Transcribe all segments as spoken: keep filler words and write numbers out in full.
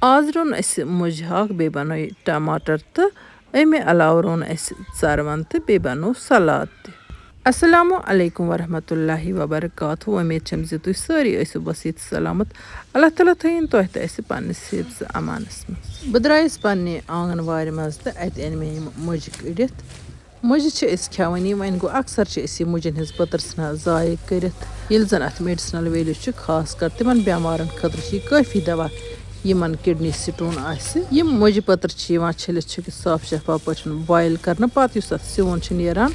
آز روٚن اَسہِ مُجہِ ہاکھ، بیٚیہِ بَنٲے ٹماٹر تہٕ اَمہِ علاوٕ روٚن اَسہِ ژَروَن تہٕ بیٚیہِ بَنوو سلاد تہِ۔ السلام علیکم ورحمۃ اللہ وبرکاتہ۔ وۄمید چھم زِ تُہۍ سٲری ٲسِو بصیت سلامت۔ اللہ تعالیٰ تھٲیِن تۄہہِ تہٕ اَسہِ پننِس حفظ امانس منٛز۔ بہٕ درٛایس پننہِ آنگن وارِ منٛز تہٕ اَتہِ أنۍ مےٚ یِم مُجہِ کٔڑِتھ۔ مُجہِ چھِ أسۍ کھٮ۪وٲنی، وۄنۍ گوٚو اکثر چھِ أسۍ یہِ مُجن ہٕنٛز پٔتٕر ژھٕنان ضایع کٔرِتھ۔ ییٚلہِ زن اتھ میڈیسنل ویلیوز چھِ، خاص کر تِمن بٮ۪مارن خٲطرٕ چھِ یہِ کٲفی دوا، یِمن کڈنی سٹون آسہِ۔ یِم مُجہِ پٔتٕر چھِ یِوان چھٔلِتھ چھُکِتھ صاف شفاف پٲٹھۍ بویل کرنہٕ پتہٕ، یُس اتھ سیُن چھُ نیران،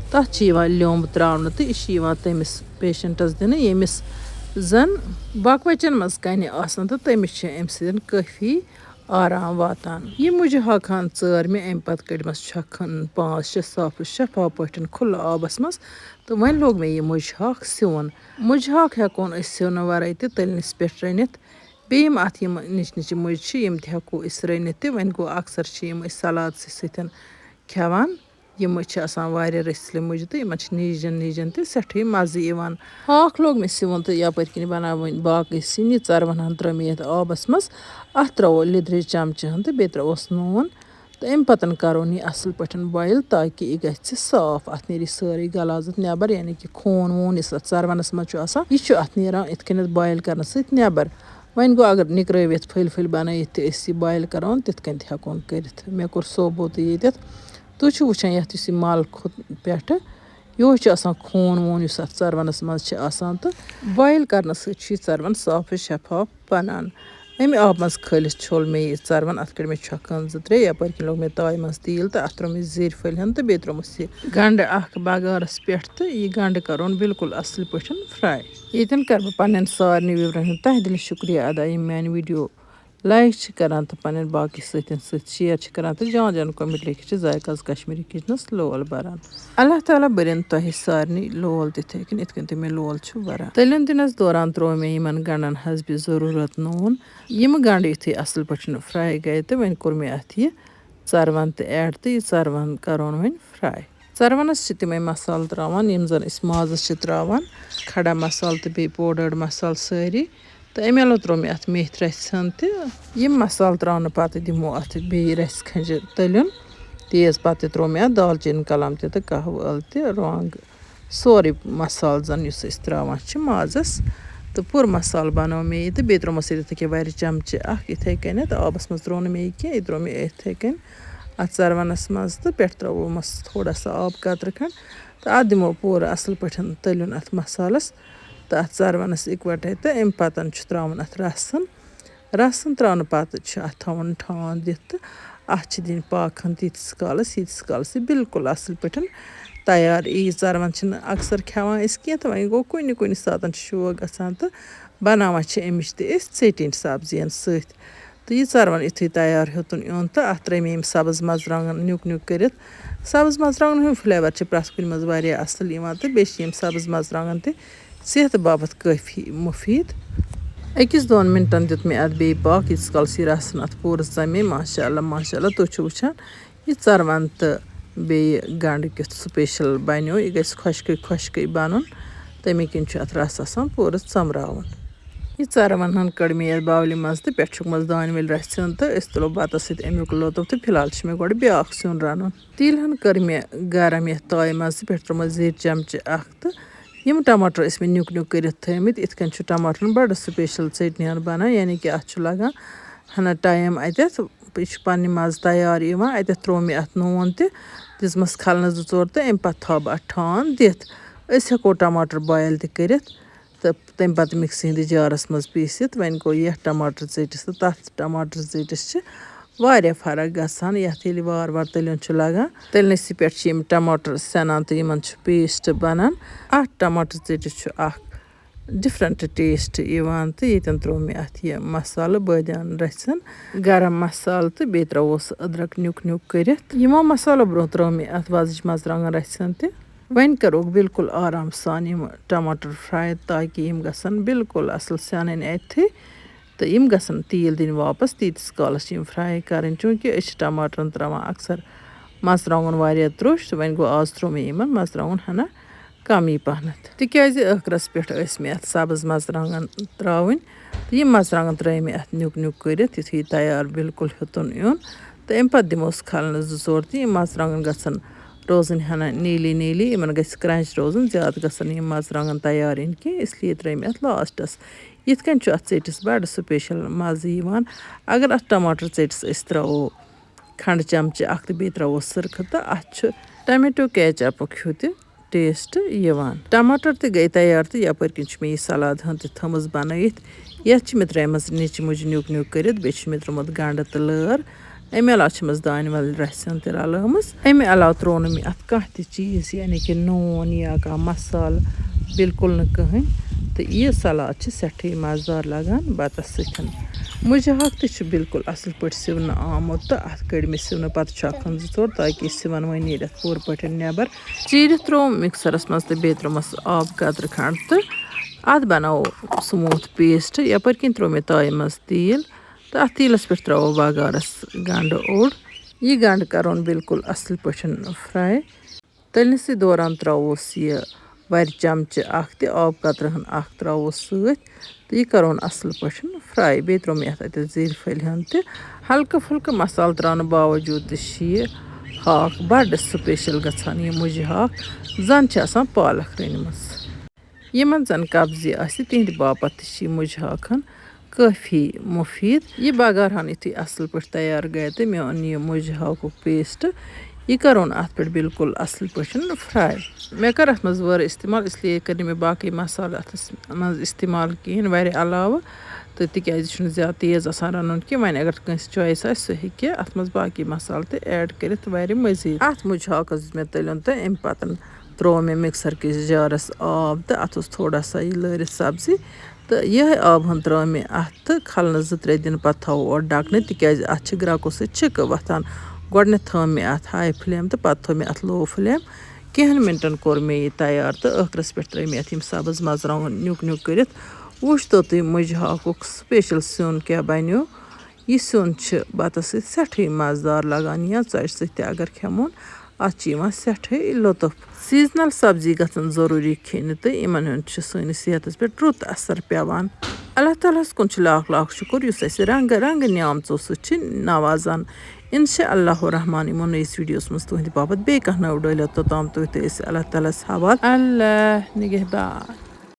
تتھ چھِ یِوان لیومب تراونہٕ تہٕ یہِ چھِ یِوان تٔمِس پیشنٹس دِنہٕ، ییٚمِس زن بۄکہٕ وچن منٛز کنہِ آسان تہٕ تٔمِس چھِ امہِ سۭتۍ کٲفی آرام واتان۔ یہِ مُجہِ ہاکہٕ ہن ژٲر مےٚ، اَمہِ پتہٕ کٔڑمَس چھۄکھن پانٛژھ شےٚ صاف شفاف پٲٹھۍ کھُلہٕ آبَس منٛز تہٕ وۄنۍ لوگ مےٚ یہِ مُجہِ ہاکھ سیُن۔ مُجہِ ہاکھ ہٮ۪کون أسۍ سیُنہٕ وَرٲے تہِ تٔلنِس پٮ۪ٹھ رٔنِتھ۔ بیٚیہِ یِم اَتھ یِم نِچہِ نِچہِ مُجہِ چھِ، یِم تہِ ہٮ۪کو أسۍ رٔنِتھ تہِ۔ وۄنۍ گوٚو، اکثر چھِ یِم أسۍ سلاد سۭتۍ سۭتۍ کھٮ۪وان۔ یِم چھِ آسان واریاہ رٔسۍ مُجہِ تہٕ یِمن چھِ نیٖجن نیٖجن تہِ سٮ۪ٹھٕے مَزٕ یِوان۔ ہاکھ لوگ مےٚ سیُن تہٕ یَپٲرۍ کِنۍ بَناوٕنۍ باقٕے سِنۍ۔ یہِ ژَروَن ہن ترٲو مےٚ یَتھ آبَس منٛز۔ اَتھ ترٛاوو لیٚدرِ چمچہٕ ہن تہٕ بیٚیہِ ترٛاووس نوٗن تہٕ اَمہِ پَتہٕ کَرون یہِ اَصٕل پٲٹھۍ بویِل، تاکہِ یہِ گژھِ صاف، اَتھ نیرِ سٲرٕے غلازت نٮ۪بر، یعنی کہِ خوٗن ووٗن یُس اَتھ ژَروَنَس منٛز چھُ آسان، یہِ چھُ اَتھ نیران یِتھ کٔنٮ۪تھ بویِل کرنہٕ سۭتۍ نٮ۪بر۔ وۄنۍ گوٚو، اگر نِکرٲوِتھ پھٔلۍ پھٔلۍ بَنٲیِتھ تہِ أسۍ یہِ بویِل کَرون، تِتھ کٔنۍ تہِ ہٮ۪کون کٔرِتھ۔ مےٚ کوٚر ثوبوٗتٕے ییٚتٮ۪تھ۔ تُہۍ چھِو وٕچھان یَتھ یُس یہِ مَل کھوٚت پٮ۪ٹھٕ، یِہوٚے چھُ آسان خوٗن ووٗن یُس اَتھ ژَروَنَس منٛز چھِ آسان، تہٕ بویِل کَرنہٕ سۭتۍ چھُ یہِ ژَروَن صاف و شفاف بَنان۔ اَمہِ آبہٕ منٛز کھٲلِتھ چھوٚل مےٚ یہِ ژَروَن، اَتھ کٔڑۍ مےٚ چھۄکھَن زٕ ترٛےٚ، یَپٲرۍ کِنۍ لوگ مےٚ تایہِ منٛز تیٖل تہٕ اَتھ ترٛوو مےٚ زِرۍ پھٔلۍ ہَن تہٕ بیٚیہِ ترٛوومَس یہِ گَنٛڈٕ اَکھ بَغارَس پٮ۪ٹھ، تہٕ یہِ گَنٛڈٕ کَرون بِلکُل اَصٕل پٲٹھۍ fry۔ ییٚتٮ۪ن کَرٕ بہٕ پنٛنٮ۪ن سارنٕے viewerن ہُنٛد تَہہِ دِلہِ شُکریہ ادا، یِم میٛانہِ video like چھِ کَران تہٕ پنٛنٮ۪ن باقٕے سۭتٮ۪ن سۭتۍ share چھِ کَران تہٕ جان جان comment لیکھِتھ چھِ ذایقہٕ آز کشمیٖری kitchenس لول بَران۔ اللہ تعالیٰ بٔرِن تۄہہِ سارنٕے لول تِتھَے کٔنۍ، یِتھ کٔنۍ تہِ مےٚ لول چھُ بَران۔ تٔلیُن دِنَس دوران ترٛوو مےٚ یِمَن گَنٛڈَن حسبِ ضروٗرت نوٗن۔ یِم گَنٛڈٕ یُتھُے اَصٕل پٲٹھۍ fry گٔے تہٕ وۄنۍ کوٚر مےٚ اَتھ یہِ ژَروَن تہِ add تہٕ یہِ ژَروَن کَرون وۄنۍ fry۔ ژَروَنَس چھِ تِمَے مصالہٕ ترٛاوان، یِم زَن أسۍ مازَس چھِ ترٛاوان، کھڑا مصالہٕ تہٕ بیٚیہِ powdered مصالہٕ سٲری۔ تہٕ اَمہِ علاوٕ ترٛوو مےٚ اَتھ میتھِ رَژھِ ہَن تہِ۔ یِم مصالہٕ ترٛاونہٕ پَتہٕ دِمو اَتھ بیٚیہِ رَژھِ کھَنٛجہِ تٔلیُن تیز پَتہٕ تہِ ترٛوو مےٚ اَتھ دالچیٖن کَلَم تہِ تہٕ قہوٕ ٲلہٕ تہِ، رۄنٛگ، سورُے مصالہٕ زَن یُس أسۍ ترٛاوان چھِ مازَس۔ تہٕ پوٗرٕ مصالہٕ بَنوو مےٚ یہِ تہٕ بیٚیہِ ترٛوومَس ییٚتٮ۪تھ ییٚکیٛاہ وَرِ چَمچہٕ اَکھ یِتھَے کٔنٮ۪تھ، آبَس منٛز ترٛوو نہٕ مےٚ یہِ کینٛہہ، یہِ ترٛوو مےٚ یِتھَے کٔنۍ اَتھ ژَروَنَس منٛز تہٕ پٮ۪ٹھ ترٛوومَس تھوڑا سا آب قطرٕ کھنٛڈ۔ تہٕ اَتھ دِمو پوٗرٕ اَصٕل پٲٹھۍ تٔلیُن اَتھ مصالَس تہٕ اَتھ ژَروَنَس اِکوَٹَے تہٕ اَمہِ پَتَن چھُ ترٛاوُن اَتھ رَسَن۔ رَسَن ترٛاونہٕ پَتہٕ چھُ اَتھ تھاوُن ٹھانٛڈ دِتھ تہٕ اَتھ چھِ دِنۍ پاکھ ہَن تیٖتِس کالَس، ییٖتِس کالَس یہِ بِلکُل اَصٕل پٲٹھۍ تیار یی۔ ژَروَن چھِنہٕ اَکثَر کھٮ۪وان أسۍ کینٛہہ، تہٕ وۄنۍ گوٚو کُنہِ کُنہِ ساتَن چھُ شوق گژھان تہٕ بَناوان چھِ اَمِچ تہِ أسۍ ژیٚٹِنۍ سبزیَن سۭتۍ۔ تہٕ یہِ ژَروَن یُتھُے تیار ہیوٚتُن یُن تہٕ اَتھ ترٛٲے مےٚ یِم سبٕز مَرژٕوانٛگَن نیُک نیُک کٔرِتھ۔ سبٕز مَرژٕوانٛگَن ہُنٛد flavour چھِ پرٛٮ۪تھ کُنہِ منٛز واریاہ اَصٕل یِوان تہٕ بیٚیہِ چھِ یِم سبٕز مَرژٕوانٛگَن تہِ صحتہٕ باپَتھ کٲفی مُفیٖد۔ أکِس دۄن مِنٹَن دیُت مےٚ اَتھ بیٚیہِ پاکھ، ییٖتِس کالَس یہِ رَسَن اَتھ پوٗرٕ ژَمے۔ ماشاء اللہ، ماشاء اللہ، تُہۍ چھِو وٕچھان یہِ ژَروَن تہٕ بیٚیہِ گَنٛڈٕ کیُتھ special بَنیو۔ یہِ گژھِ خۄشکٕے خۄشکٕے بَنُن، تَمے کِنۍ چھُ اَتھ رَس آسان پوٗرٕ ژَمراوُن۔ یہِ ژَروَن ہَن کٔڑ مےٚ یَتھ باولہِ منٛز تہٕ پٮ۪ٹھٕ چھُکھ منٛز دانہِ ؤلۍ رَژھِ ہُن تہٕ أسۍ تُلو بَتَس سۭتۍ اَمیُک لطف۔ تہٕ فی الحال چھُ مےٚ گۄڈٕ بیٛاکھ سیُن رَنُن۔ تیٖلہِ ہَن کٔر مےٚ گرم یَتھ تایہِ منٛز تہٕ پٮ۪ٹھٕ ترٛوومَس زِرۍ چَمچہٕ اَکھ تہٕ یِم ٹماٹر ٲسۍ مےٚ نیُک نیُک کٔرِتھ تھٲومٕتۍ، یِتھ کٔنۍ چھُ ٹماٹرَن بَڑٕ special ژیٚٹنہِ ہَن بَنان، یعنی کہِ اَتھ چھُ لَگان ہَنا time اَتٮ۪تھ۔ یہِ چھُ پَننہِ منٛزٕ تیار یِوان۔ اَتٮ۪تھ ترٛوو مےٚ اَتھ نوٗن تہِ، دِژمَس کھَلنہٕ زٕ ژور تہٕ اَمہِ پَتہٕ تھاوٕ بہٕ اَتھ ٹھانٛڈ دِتھ۔ أسۍ ہٮ۪کو ٹماٹر boil تہِ کٔرِتھ تہٕ تَمہِ پَتہٕ مِکسی ہِنٛدِس جارَس منٛز پیٖسِتھ۔ وۄنۍ گوٚو یَتھ ٹماٹر ژیٚٹِس تہٕ تَتھ ٹماٹر ژیٚٹِس چھِ واریاہ فرق گژھان۔ یَتھ ییٚلہِ وارٕ وارٕ تٔلیُن چھُ لَگان، تٔلنَسٕے پٮ۪ٹھ چھِ یِم ٹماٹر سٮ۪نان تہٕ یِمَن چھُ paste بَنان۔ اَتھ ٹماٹر ژیٚٹِس چھُ اَکھ different taste یِوان تہٕ ییٚتٮ۪ن ترٛوو مےٚ اَتھ یہِ مصالہٕ بٲدیان رَژھِ ہَن، گرم مصالہٕ تہٕ بیٚیہِ ترٛاووس أدرَک نیُک نیُک کٔرِتھ۔ یِمو مصالو برٛونٛہہ ترٛٲو مےٚ اَتھ وۄزٕج مَرژٕوانٛگَن رَژھِ ہَن تہِ۔ وۄنۍ کَرو بِلکُل آرام سان یِم ٹماٹر fry، تاکہِ یِم گژھن بِلکُل اَصٕل سیٚنٕنۍ اَتھٕے تہٕ یِم گژھن تیٖل دِنۍ واپَس تیٖتِس کالَس چھِ یِم fry کَرٕنۍ، چوٗنٛکہِ أسۍ چھِ ٹماٹرَن ترٛاوان اَکثَر مَرژٕوانٛگُن واریاہ ترٛوٚش، تہٕ وۄنۍ گوٚو آز ترٛوو مےٚ یِمَن مَرژٕوانٛگُن ہَنا کَمٕے پَہنَتھ، تِکیٛازِ ٲخرَس پٮ۪ٹھ ٲسۍ مےٚ اَتھ سَبٕز مَرژٕوانٛگَن ترٛاوٕنۍ۔ تہٕ یِم مَرژٕوانٛگَن ترٛٲے مےٚ اَتھ نیُک نیُک کٔرِتھ، یُتھُے یہِ تیار بِلکُل ہیوٚتُن یُن۔ تہٕ اَمہِ پَتہٕ دِموس کھَلنہٕ زٕ ژور تہٕ یِم مَرژٕوانٛگَن گژھن روزٕنۍ ہَنا نیٖلی نیٖلی، یِمَن گژھِ کرٛنٛچ روزُن، زیادٕ گژھن نہٕ یِم مَرژٕوانٛگَن تیار یِنۍ کینٛہہ، اِسلیے ترٛٲے مےٚ اَتھ لاسٹَس۔ یِتھ کٔنۍ چھُ اَتھ ژیٚٹِس بَڑٕ سٕپیشَل مَزٕ یِوان۔ اگر اَتھ ٹماٹر ژیٚٹِس أسۍ ترٛاوو کھنٛڈٕ چمچہٕ اَکھ تہٕ بیٚیہِ ترٛاوو سِرکہٕ تہٕ اَتھ چھُ ٹمیٹو کیچ اَپُک ہیوٗ تہِ ٹیسٹ یِوان۔ ٹماٹر تہِ گٔے تیار تہٕ یَپٲرۍ کِنۍ چھُ مےٚ یہِ سلاد ہن تہِ تھٲومٕژ بَنٲیِتھ۔ یَتھ چھِ مےٚ ترٛٲیمٕژ نِچہِ مُجہِ نیُک نیُک کٔرِتھ، بیٚیہِ چھِ مےٚ ترٛوومُت گنٛڈٕ تہٕ لٲر۔ اَمہِ علاوٕ چھَمَس دانہِ وَل رَژھِ ہن تہِ رَلٲومٕژ۔ اَمہِ علاوٕ ترٛوو نہٕ مےٚ اَتھ کانٛہہ تہِ چیٖز، یعنی کہِ نوٗن یا کانٛہہ مصالہٕ، بِلکُل نہٕ کٕہٕنۍ۔ تہٕ یہِ سلاد چھِ سٮ۪ٹھٕے مَزٕدار لَگان بَتَس سۭتۍ۔ مُجہِ ہاکھ تہِ چھُ بِلکُل اَصٕل پٲٹھۍ سِونہٕ آمُت تہٕ اَتھ کٔڑۍ مےٚ سِونہٕ پَتہٕ چھۄکھ ہن زٕ ژور، تاکہِ یہِ سِوَن وۄنۍ نیرِ اَتھ پوٗرٕ پٲٹھۍ نٮ۪بَر۔ چیٖرِتھ ترٛوو مِکسَرَس منٛز تہٕ بیٚیہِ ترٛوومَس آب قطرٕ کھنٛڈ تہٕ اَتھ بَناوو smooth paste۔ یَپٲرۍ کِنۍ ترٛوو مےٚ تایہِ منٛز تیٖل تہٕ اَتھ تیٖلَس پٮ۪ٹھ ترٛاوو بَغارَس گَنٛڈٕ اوٚڑ۔ یہِ گَنٛڈٕ کَرون بِلکُل اَصٕل پٲٹھۍ fry۔ تٔلنَسٕے دوران ترٛاووس یہِ وَرِ چمچہٕ اَکھ تہِ آب قطرٕ ہن اَکھ ترٛاووس سۭتۍ تہٕ یہِ کَرون اَصٕل پٲٹھۍ fry۔ بیٚیہِ ترٛوو مےٚ یَتھ اَتٮ۪تھ زِرۍ پھٔلۍ ہن تہِ۔ ہلکہٕ پھُلکہٕ مصالہٕ ترٛاونہٕ باوجوٗد تہِ چھِ یہِ ہاکھ بَڑٕ سٕپیشَل گژھان، یہِ مُجہِ ہاکھ۔ زَن چھِ آسان پالک رٔنۍمٕژ۔ یِمَن زَن قبضی آسہِ، تِہِنٛدِ باپَتھ تہِ چھِ یہِ مُجہِ ہاکھ ہن کٲفی مُفیٖد۔ یہِ بَغار ہن یُتھُے اَصٕل پٲٹھۍ تیار گٔے تہٕ مےٚ اوٚن یہِ مُجہِ ہاکُک paste۔ یہِ کَرون اَتھ پٮ۪ٹھ بِلکُل اَصٕل پٲٹھۍ fry۔ مےٚ کٔر اَتھ منٛز وٲر استعمال، اِسلیے کٔر نہٕ مےٚ باقٕے مصالہٕ اَتھَس منٛز استعمال کِہیٖنۍ، وَرِ علاوٕ۔ تہٕ تِکیٛازِ یہِ چھُنہٕ زیادٕ تیز آسان رَنُن کینٛہہ، وۄنۍ اگر کٲنٛسہِ choice آسہِ، سُہ ہیٚکہِ اَتھ منٛز باقٕے مصالہٕ تہِ add کٔرِتھ وَرِ مٔزیٖد۔ اَتھ مُجہِ ہاکَس دیُت مےٚ تٔلیُن تہٕ اَمہِ پَتہٕ ترٛوو مےٚ mixer کِس جارَس آب تہٕ اَتھ اوس تھوڑا سا یہِ لٲرِتھ سبزی۔ تہٕ یِہوٚے آب ہن ترٛٲو مےٚ اَتھ تہٕ کھلنہٕ زٕ ترٛےٚ دِنہٕ پَتہٕ تھاوو اورٕ ڈَکہٕ نِتھ، تِکیٛازِ اَتھ چھِ گرٛٮ۪کو سۭتۍ چھِکہٕ وۄتھان۔ گۄڈٕنٮ۪تھ تھٲو مےٚ اَتھ high flame تہٕ پَتہٕ تھٲو مےٚ اَتھ low flame۔ کینٛہَن مِنٹَن کوٚر مےٚ یہِ تیار تہٕ ٲخرَس پٮ۪ٹھ ترٛٲے مےٚ اَتھ یِم سبٕز مَرژٕوانٛگَن نیُک نیُک کٔرِتھ۔ وٕچھتو تُہۍ مُجہِ ہاکُک special سیُن کیٛاہ بَنیو۔ یہِ سیُن چھِ بَتَس سۭتۍ سٮ۪ٹھٕے مَزٕدار لَگان یا ژۄچہِ سۭتۍ تہِ اگر کھٮ۪مون، اَتھ چھِ یِوان سٮ۪ٹھٕے لُطُف۔ Seasonal سبزی گژھن ضروٗری کھیٚنہِ تہٕ یِمَن ہُنٛد چھُ سٲنِس صحتَس پٮ۪ٹھ رُت اثر پٮ۪وان۔ اللہ تعالیٰ ہَس کُن چھُ لاکھ لاکھ شُکُر، یُس اَسہِ رنٛگہٕ رنٛگہٕ نعمژو سۭتۍ چھِ نوازان۔ اِنشاء اللہ الرحمٰن یِمو نٔیِس videoس منٛز تُہٕنٛدِ باپتھ بیٚیہِ کانٛہہ نٔو ڈٲلۍ۔ توٚتام تُہۍ تہٕ أسۍ اللہ تعالیٰ ہَس حوالہٕ۔ اللہ نگہبان۔